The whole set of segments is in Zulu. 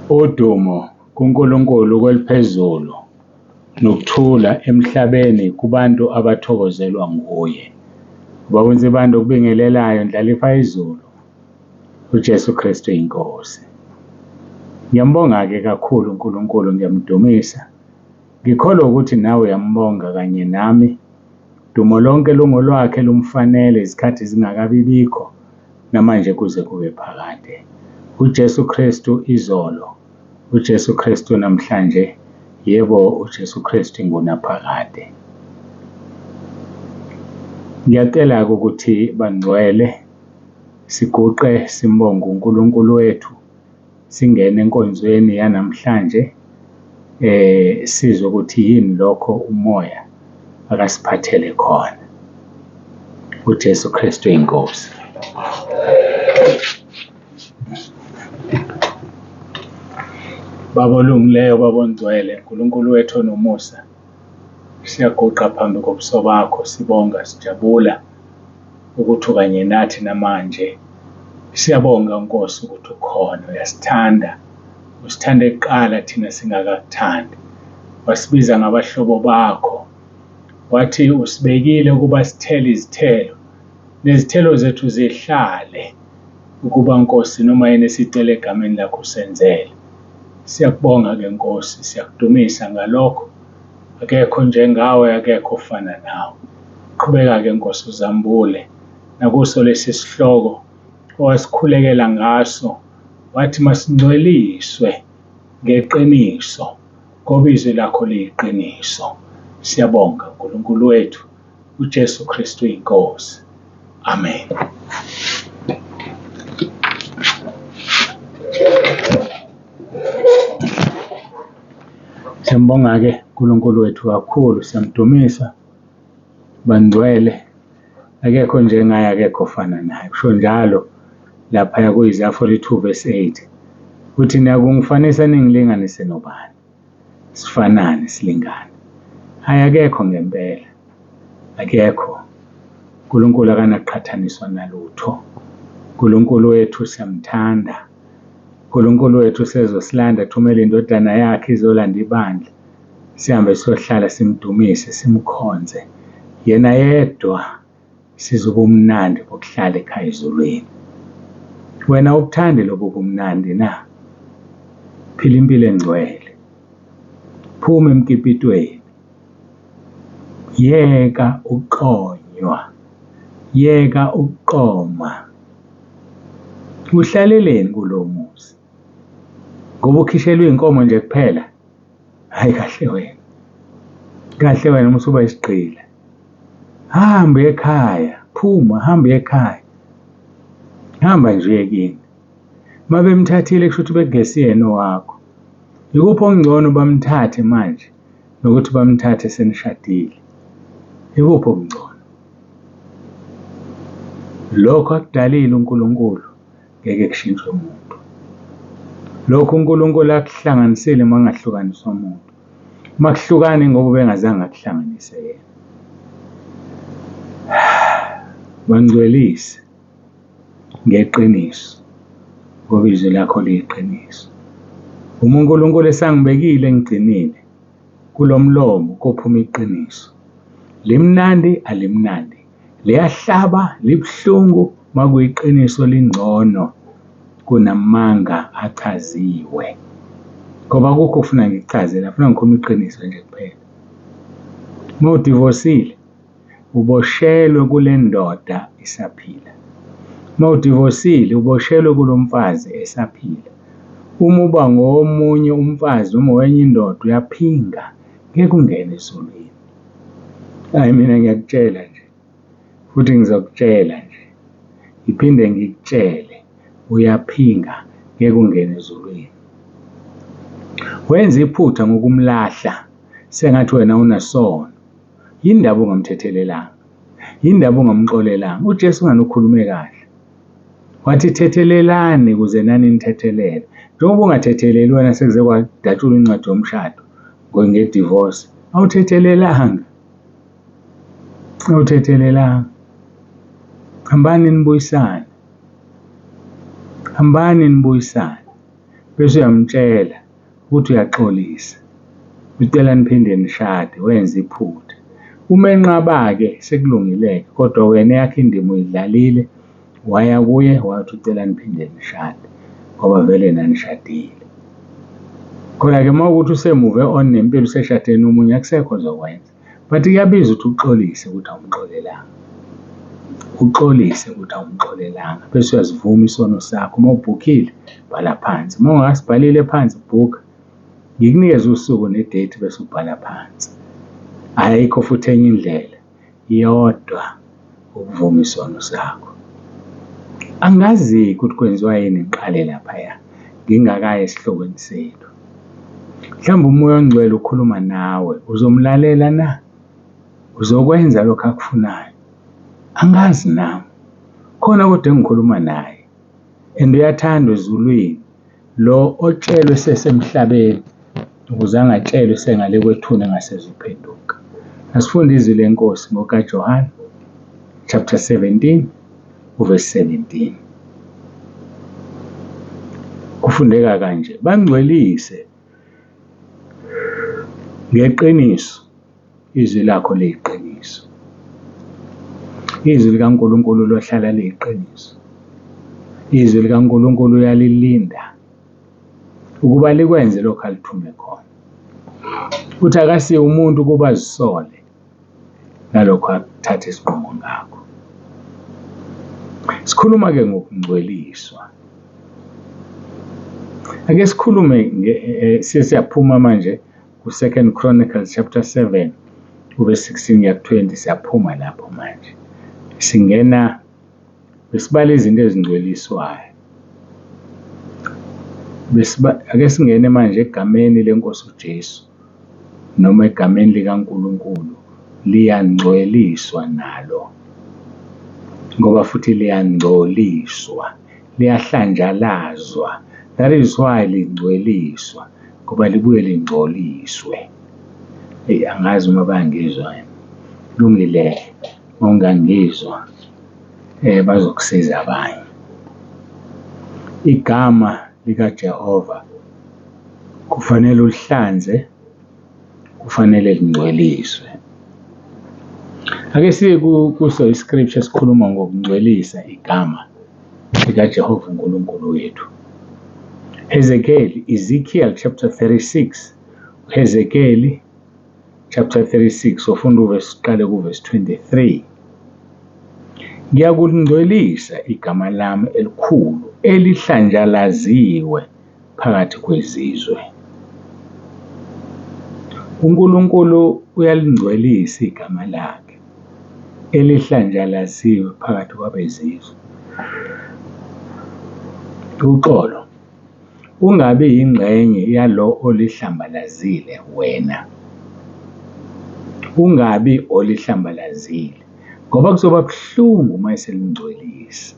Udumo kuNkulunkulu kweliphezulu nokuthula emhlabeni kubantu abathokozelwa nguye. Ubaba uNsibande okubingelelayo ndlalifa izulu, uJesu Kristu inkosi. Ngiyambonga-ke kakhulu uNkulunkulu, ngiyamdumisa. Ngikholwa ukuthi nawe uyambonga kanye nami. Dumo lonke lungolwakhe lumfanele izikhathi zingakabibikho namanje kuze kube phakade. UJesu Kristu izolo, uJesu Kristu namhlanje, yebo uJesu Kristu ingunaphakade. Ngiyacela-ke ukuthi bangcwele siguqe simbonge uNkulunkulu wethu, singene enkonzweni yanamhlanje, sizwe ukuthi yini lokho umoya akasiphathele khona. UJesu Kristu inkosi. Baba olungileyo, Baba ongcwele, uNkulunkulu wethu onomusa, siyaguqa phambi kobuso bakho sibonga sijabula ukuthi ukanye nathi namanje. Siyabonga Nkosi ukuthi ukhona, uyasithanda, usithande kuqala thina singakakuthandi. Wasibiza ngabahlobo bakho, wathi usibekile ukuba sithele izithelo, nezithelo zethu zihlale ukuba Nkosi noma yini esicela egameni lakho usenzele. Siyakubonga-ke Nkosi, siyakudumisa ngalokho. Akekho njengawe, akekho ofana nawe. Qhubeka-ke Nkosi uzambule nakuso lesi sihloko owasikhulekela ngaso, wathi masingcweliswe ngeqiniso ngoba izwi lakho liyiqiniso. Siyabonga uNkulunkulu wethu, uJesu Kristu inkosi. Amen. Siyambonga-ke uNkulunkulu wethu kakhulu, siyamdumisa bangcwele, akekho njengaye, akekho ofana naye. Kusho njalo laphaya ku-Isaiah 42 verse 8 uthi niyakungifanisa ningilinganise nobani? Sifanane silingane. Hhayi akekho ngempela, akekho. uNkulunkulu akanaqhathaniswa nalutho. uNkulunkulu wethu siyamthanda. uNkulunkulu wethu usezosilanda, athumele indodana yakhe izolanda ibandla. Sihambe siyohlala simdumise, simkhonze. Yena yedwa sizwe ubumnandi bokuhlala ekhaya ezulwini. Wena ubuthandi lobu bumnandi na? Phila impilo engcwele. Phuma emkipitweni. Yeka ukuxonywa. Yeka ukuqoma. Uhlaleleni kulowo muzi? Ngoba ukhishelwe iy'nkomo nje kuphela? Hhayi kahle wena. Kahle wena uma usuba isigqila. Hamba uye ekhaya, phuma hamba uye ekhaya. Hamba nje uye kini. Uma bemthathile kusho ukuthi bekungesiyena owakho. Ikuphi okungcono bamthathe manje nokuthi bamthathe senishadile? Ikuphi okungcono? Lokho akudalile uNkulunkulu ngeke kushintshwe muntu. Lokhu uNkulunkulu akuhlanganisile makungahlukaniswa muntu. Makuhlukane ngoba ubengazange akuhlanganise yena. Bangcwelise ngeqiniso ngoba izwi lakho liyiqiniso. Uma uNkulunkulu esangibekile engigcinile kulo mlomo kophuma iqiniso. Limnandi alimnandi, liyahlaba libuhlungu makuyiqiniso lingcono kunamanga achaziwe. Ngoba akukho okufuna ngikuchaze la, funa ngikhulume iqiniso nje kuphela. Uma udivosile uboshelwe kule ndoda isaphila. Uma udivosile uboshelwe kulo mfazi esaphila. Uma uba ngomunye umfazi noma wenye indoda uyaphinga, ngeke ungene ezulwini. Hhayi mina ngiyakutshela nje futhi ngizokutshela nje ngiphinde ngikutshele uyaphinga ngeke ungene ezulwini. Wenza iphutha ngokumlahla sengathi wena unesono. Yini ndaba ungamthethelelanga? Yini ndaba ungamxolelanga? UJesu ngani ukhulume kahle. Wathi thethelelani ukuze nani nithethelelwe. Njengoba ungathetheleli wena sekuze kwadatshulwa incwadi yomshado ngedivorce, awuthethelelanga. Awuthethelelanga. Hambani nibuyisane. Hambani nibuyisane. Bese uyamtshela ukuthi uyaxolisa, ucela niphinde nishade, wenza iphutha. Uma enqaba-ke sekulungile-ke, kodwa wena eyakho indima uyidlalile, waya kuye wathi ucela niphinde nishade ngoba vele nanishadile. Khona-ke uma kuwukuthi use-move on nempilo useshade nomunye akusekho ozokwenza. But kuyabiza ukuthi uxolise ukuthi awumxolelanga, uxolise ukuthi awumxolelanga bese uyasivuma isono sakho. Uma ubhukhile bhala phansi, uma ungakasibhalile phansi bhukha. Ngikunikeze usuku ne-date bese ubhala phansi. Ayikho futhi enye indlela, iyodwa ukuvuma isono sakho. Angazi-ke ukuthi kwenziwa yini ngiqale laphaya ngingakayi esihlokweni sethu. Mhlawumbe uMoya oNgcwele ukhuluma nawe, uzomlalela na? Uzokwenza lokho akufunayo? Angazi nami, khona kodwa engikhuluma naye and uyathandwa ezulwini lo otshelwe sesemhlabeni ukuze angatshelwe sengale kwethuna engasezuphenduka. Asifunde izwi lenkosi ngokaJohane chapter 17 uverse 17. Kufundeka kanje, bangcwelise ngeqiniso, izwi lakho liyiqiniso. Izwi likaNkulunkulu lohlala liyiqiniso. Izwi likaNkulunkulu uyalilinda ukuba likwenze lokho alithume khona. Uthi akasiye umuntu ukuba azisole nalokho akuthatha isinqumo ngakho. Sikhuluma-ke ngokungcweliswa. Ake sikhulume sesiyaphuma manje ku-Second Chronicles chapter 7 ube 16 kuya ku-20, siyaphuma lapho manje. Singena besibala izinto ezingcweliswayo. Ake singene manje egameni lenkosi uJesu noma egameni likaNkulunkulu, liyangcweliswa nalo ngoba futhi liyangcoliswa, liyahlanjalazwa. That is why lingcweliswa, ngoba libuye lingcoliswe. Eyi, angazi uma bayangizwa yini. Kulungile, uma ungangizwa bazokusiza abanye. Igama likaJehova kufanele ulihlanze, kufanele lingcweliswe. Ake siye kuso iscripture esikhuluma ngokungcwelisa igama likaJehova uNkulunkulu wethu. Ezekiel chapter 36, Hezekeli chapter 36, ufunda uverse, uqale kuverse 23. Ngiyakulingcwelisa igama lami elikhulu elihlanjalaziwe phakathi kwezizwe. uNkulunkulu uyalingcwelisa igama lakhe elihlanjalaziwe phakathi kwabezizwe. Uxolo, ungabi yingxenye yalo olihlambalazile wena. Ungabi olihlambalazile, ngoba kuzoba buhlungu uma eselingcwelisa.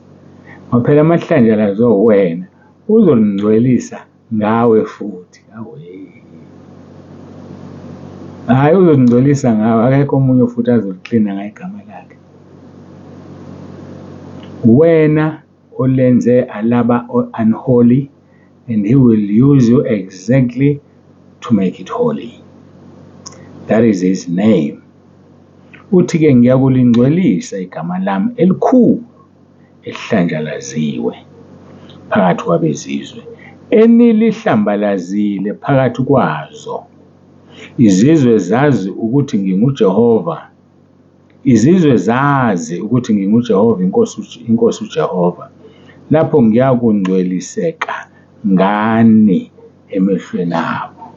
Ngoba phela uma lihlanjalazwe wena, uzolingcwelisa ngawe futhi. Awe. Hhayi, uzolingcwelisa ngawe, akekho omunye futhi azoliklina ngayo igama lakhe. Wena olenze alaba unholy, and he will use you exactly to make it holy. That is his name. Uthi-ke ngiyakulingcwelisa igama lami elikhulu elihlanjalaziwe phakathi kwabezizwe, enilihlambalazile phakathi kwazo. Izizwe zazi ukuthi nginguJehova. Izizwe zazi ukuthi nginguJehova, iNkosi uJehova, lapho ngiyakungcweliseka ngani emehlweni abo.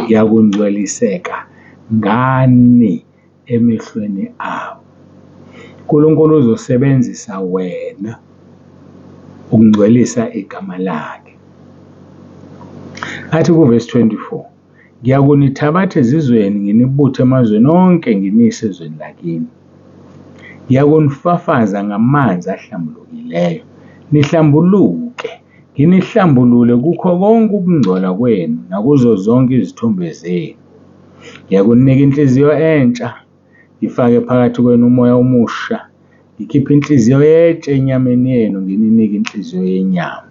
Ngiyakungcweliseka ngani emehlweni abo. uNkulunkulu uzosebenzisa wena ukungcwelisa igama lakhe. Athi kuvesi 24, ngiyakunithabatha ezizweni nginibuthe emazweni onke nginise ezweni lakini. Ngiyakunifafaza ngamanzi ahlambulukileyo, nihlambuluke, nginihlambulule kukho konke ukungcola kwenu nakuzo zonke izithombe zenu. Ngiyakunika inhliziyo entsha, ngifake phakathi kwenu umoya omusha, ngikhiphe inhliziyo yetshe enyameni yenu, ngininike inhliziyo yenyama.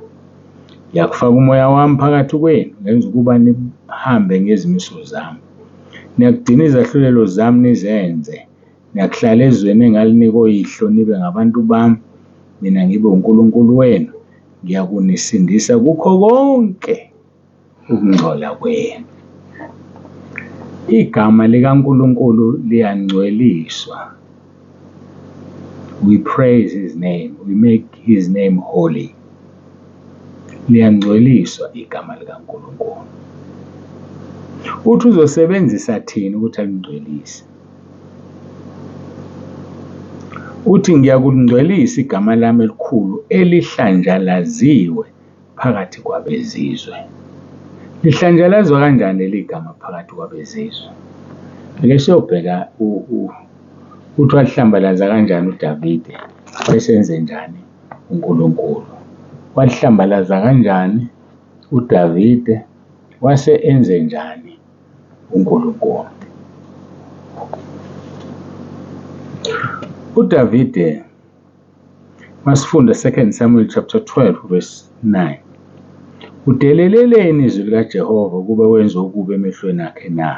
Ngiyakufaka umoya wami phakathi kwenu, ngenze ukuba nihambe ngezimiso zami. Niyakugcina izahlulelo zami nizenze. Niyakuhlala ezweni engalinika oyihlo, nibe ngabantu bami, mina ngibe uNkulunkulu wenu. Ngiyakunisindisa kukho konke ukungcola kwenu. Igama likaNkulunkulu liyangcweliswa. We praise his name, we make his name holy. Liyangcweliswa igama likaNkulunkulu. Uthi uzosebenzisa thina ukuthi alingcwelise. Uthi ngiyakulingcwelisa igama lami elikhulu elihlanjalaziwe phakathi kwabezizwe. Lihlanjalazwa kanjani leli gama phakathi kwabezizwe? Ake siyobheka ukuthi walihlambalaza kanjani uDavide, wayesenze njani uNkulunkulu. Walihlambalaza kanjani uDavide, wase enze njani uNkulunkulu. UDavide masifunda 2 Samuel chapter 12 verse 9. Udeleleleni izwi likaJehova ukuba wenze okubi emehlweni akhe na?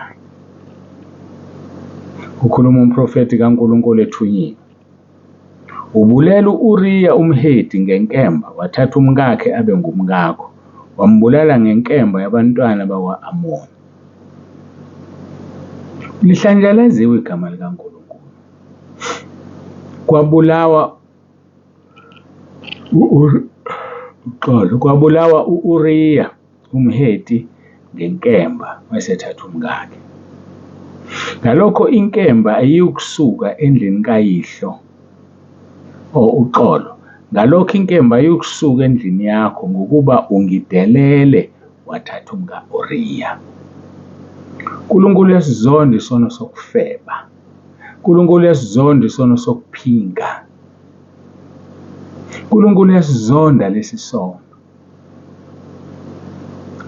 Kukhuluma umprofethi kaNkulunkulu ethunyiwe. Ubulela u-Uriya umHeti ngenkemba, wathatha umkakhe abe ngumkakho, wambulala ngenkemba yabantwana bakwa-Amoni. Lihlanjalaziwe igama likaNkulunkulu. Kwabulawa uxolo, kwabulawa u-Uriya umHeti ngenkemba wayesethatha umkakhe. Ngalokho inkemba ayiyukusuka endlini kayihlo, or uxolo, ngalokho inkemba ayiyukusuka endlini yakho ngokuba ungidelele wathatha umka-Uriya. uNkulunkulu uyasizonda isono sokufeba. uNkulunkulu uyasizonda isono sokuphinga. uNkulunkulu uyasizonda lesi sono.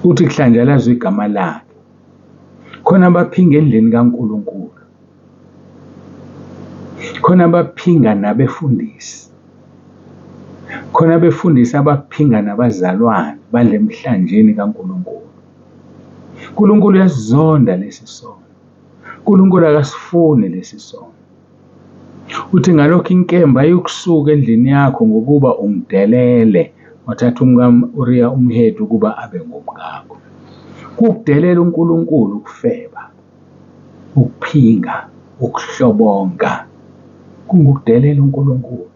Uthi kuhlanjalazwa igama lakhe. Khona abaphinga endlini kaNkulunkulu. Khona abaphinga nabefundisi. Khona abefundisi abaphinga nabazalwane badla emhlanjeni kaNkulunkulu. uNkulunkulu uyasizonda lesi sono. uNkulunkulu akasifuni lesi sono. Uthi ngalokho inkemba ayiyokusuka endlini yakho ngokuba ungidelele wathatha umka-Uriya umHeti ukuba abe ngumkakho. Kuwukudelela uNkulunkulu ukufeba, ukuphinga, ukuhlobonga. Kungukudelela uNkulunkulu.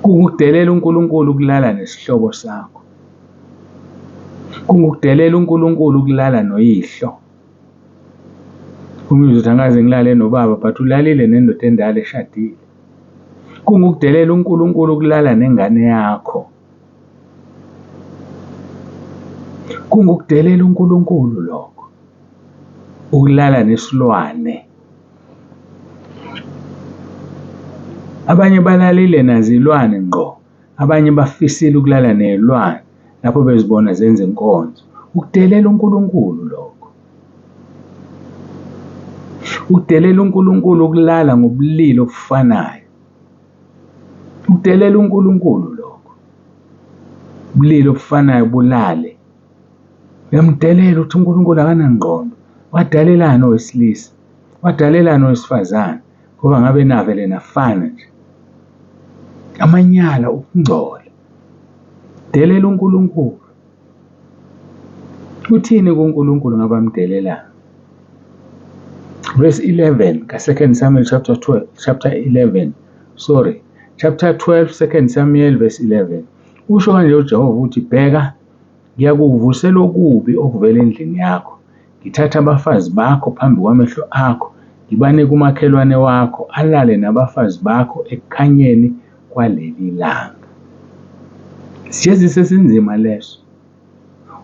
Kungukudelela uNkulunkulu ukulala nesihlobo sakho. Kungukudelela uNkulunkulu ukulala noyihlo. Umuzwe ukuthi angikaze ngilale nobaba but ulalile nendoda endala eshadile. Kungukudelela uNkulunkulu ukulala nengane yakho. Kungukudelela uNkulunkulu lokho. Ukulala nesilwane. Abanye balalile nazilwane ngqo. Abanye bafisile ukulala nezilwane lapho bezibona zenza inkonzo. Ukudelela uNkulunkulu lokho. Ukudelela uNkulunkulu ukulala ngobulili obufanayo. Ukudelela uNkulunkulu lokho. Ubulili obufanayo bulale. Uyamdelela uthi uNkulunkulu akanangqondo. Wadalelani owesilisa? Wadalelani owesifazane? Ngoba ngabe navele nafana nje. Amanyala ukungcola. Delela uNkulunkulu. Uthini kuNkulunkulu ngabamdelelayo? Verse 11 ka-2 Samuel chapter 12, chapter 11, sorry, chapter 12, 2 Samuel verse 11. Usho kanje uJehova uthi, bheka, ngiyakuvusela okubi okuvela endlini yakho, ngithathe abafazi bakho phambi kwamehlo akho, ngibanike umakhelwane wakho, alale nabafazi bakho ekukhanyeni kwaleli langa. Isijeziso esinzima leso.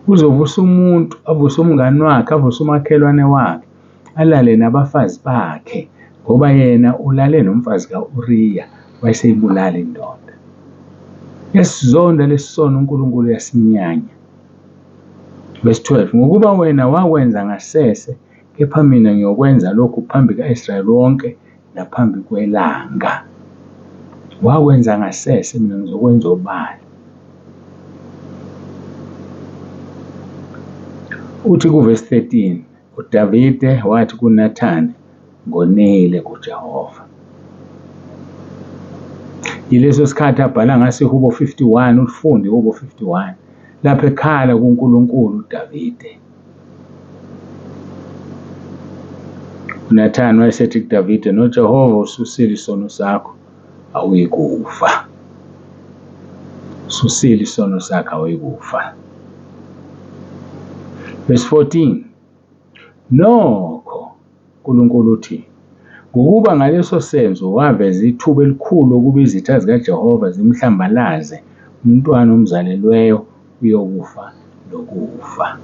Uzovusa umuntu, avuse umngani wakhe, avuse umakhelwane wakhe, alale nabafazi bakhe ngoba yena ulale nomfazi ka-Uriya wayeseyibulala indoda. Uyasizonda lesi sono uNkulunkulu uyasinyanya. Verse 12, ngokuba wena wakwenza ngasese, kepha mina ngiyokwenza lokhu phambi ka-Israyeli wonke naphambi kwelanga. Wakwenza ngasese, mina ngizokwenza obala. Uthi kuvesi 13, uDavide wathi kuNathani, ngonile kuJehova. Yileso sikhathi abhala ngaso iHubo 51, ulifunde iHubo 51, lapho ekhala kuNkulunkulu uDavide. UNathani wayesethi kuDavide, noJehova ususile isono sakho, awuyikufa. Ususile isono sakho, awuyikufa. Verse 14. Nokho uNkulunkulu uthi, ngokuba ngaleso senzo waveza ithuba elikhulu ukuba izitha zikaJehova zimhlambalaze, umntwana omzalelweyo uyokufa nokufa.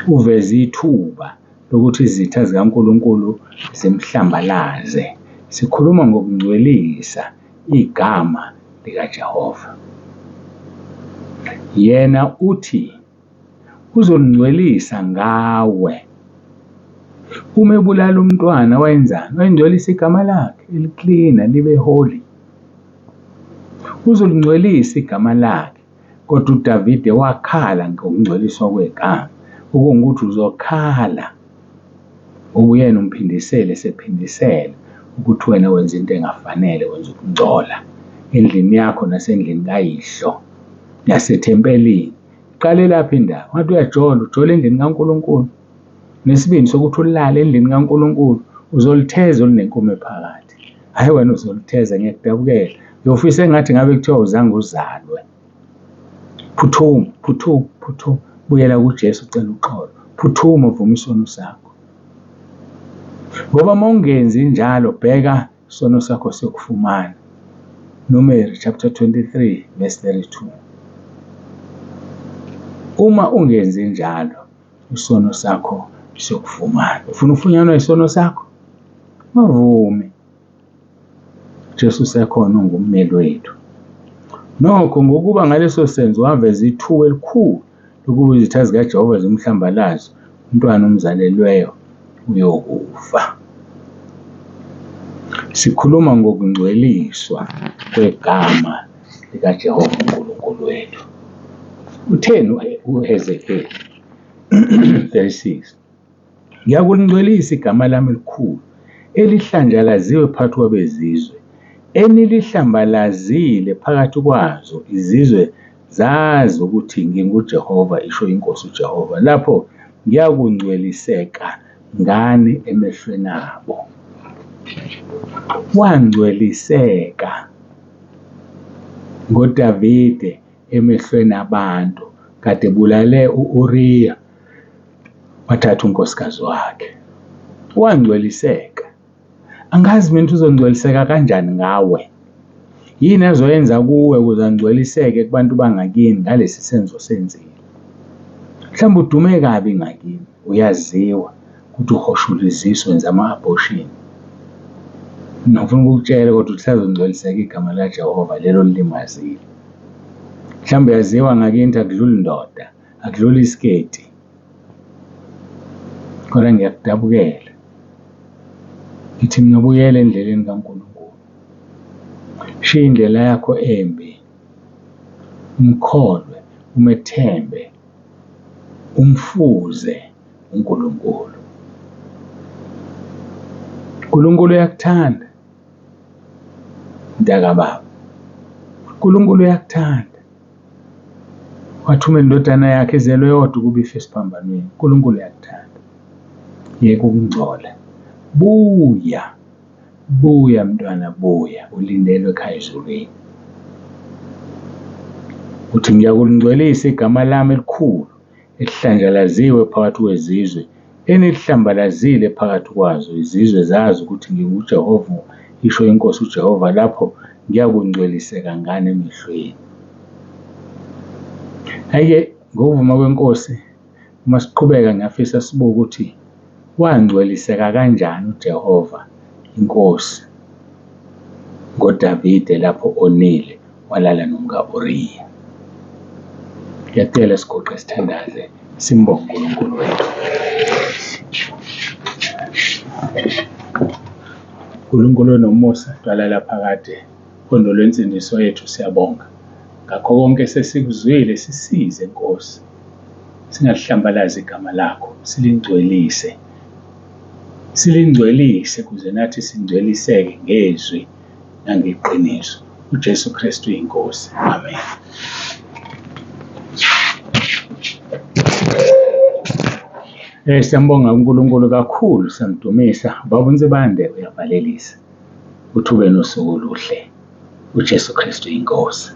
Uveza ithuba lokuthi izitha zikaNkulunkulu zimhlambalaze. Sikhuluma ngokungcwelisa igama likaJehova. Yena uthi uzolingcwelisa ngawe. Uma ebulala umntwana wayenzani? Wayengcwelisa igama lakhe, eliklina libe holy. Uzolingcwelisa igama lakhe. Kodwa uDavide wakhala ngokungcweliswa kwegama, okungukuthi uzokhala ngoba uyena umphindiseli esephindisela ukuthi wena wenza into engafanele, wenza ukungcola endlini yakho nasendlini kayihlo nasethempelini. Iqale lapho indaba, ngathi uyajola, ujola endlini kaNkulunkulu. Nesibindi sokuthi ulale endlini kaNkulunkulu, uzolitheza olunenkume phakathi. Hhayi wena uzolitheza, ngiyakudabukela. Uyofisa engathi ngabe kuthiwa uzange uzalwe. Phuthuma, phuthuma, phuthuma, buyela kuJesu ucela uxolo. Phuthuma uvume isono sakho. Ngoba uma ungenzi njalo, bheka isono sakho siyokufumana. Numeri chapter 23 verse 32. Uma ungenzi njalo, isono sakho siyokufumana. Ufuna ufunyanwa isono sakho? Ungavumi. Jesu usekhona ungummeli wethu. Nokho ngokuba ngaleso senzo waveza ithuba elikhulu lokuba izitha zikaJehova zimhlambalaze, umntwana omzalelweyo uyokufa. Sikhuluma ngokungcweliswa kwegama likaJehova uNkulunkulu wethu. Utheni uHezekeli 36? Ngiyakulingcwelisa igama lami elikhulu elihlanjalaziwe phakathi kwabezizwe, enilihlambalazile phakathi kwazo izizwe zazi ukuthi nginguJehova, isho iNkosi uJehova, lapho ngiyakungcweliseka ngani emehlweni abo. Wangcweliseka ngoDavide emehlweni abantu kade bulale u-Uriya wathatha unkosikazi wakhe. Wangcweliseka. Angazi mina ukuthi uzongcweliseka kanjani ngawe. Yini azoyenza kuwe ukuze angcweliseke kubantu bangakini ngalesi senzo senzile? Mhlawumbe udume kabi ngakini, uyaziwa ukuthi uhoshula izisu wenza ama-abortion. Ngifuna ukukutshela kodwa ukuthi lisazongcweliseka igama likaJehova lelo lilimazile. Mhlawumbe uyaziwa ngakini ukuthi akudluli ndoda, akudluli isiketi. Kodwa ngiyakudabukela. Ngithi mina buyela endleleni kaNkulunkulu. Shiya indlela yakho embi. Umkholwe, umethembe, umfuze uNkulunkulu. uNkulunkulu uyakuthanda mntakababa. uNkulunkulu uyakuthanda. Wathumela indodana yakhe ezelwe yodwa ukuba ife esiphambanweni. uNkulunkulu uyakuthanda. Yeka ukungcola. Buya. Buya mntwana buya, ulindelwe ekhaya ezulwini. Uthi ngiyakulingcwelisa igama lami elikhulu elihlanjalaziwe phakathi kwezizwe, enilihlambalazile phakathi kwazo, izizwe zazi ukuthi nginguJehova, isho iNkosi uJehova, lapho ngiyakungcweliseka ngani emehlweni. Hhayi-ke ngokuvuma kweNkosi, uma siqhubeka ngiyafisa sibuke ukuthi wangcweliseka kanjani uJehova iNkosi ngoDavide lapho onile walala nomka-Uriya. Ngiyacela siguqe sithandaze simbonge uNkulunkulu wethu. Nkulunkulu onomusa, Dwala laphakade, phondo lwensindiso yethu, siyabonga ngakho konke esesikuzwile. Sisize Nkosi. Singalihlambalazi igama lakho, silingcwelise. Silingcwelise kuze nathi singcweliseke ngezwi nangeqiniso. UJesu Kristu iNkosi. Amen. Siyambonga uNkulunkulu kakhulu, siyamdumisa. Baba uNsibande uyavalelisa. Uthi ube nosuku oluhle. UJesu Kristu iNkosi.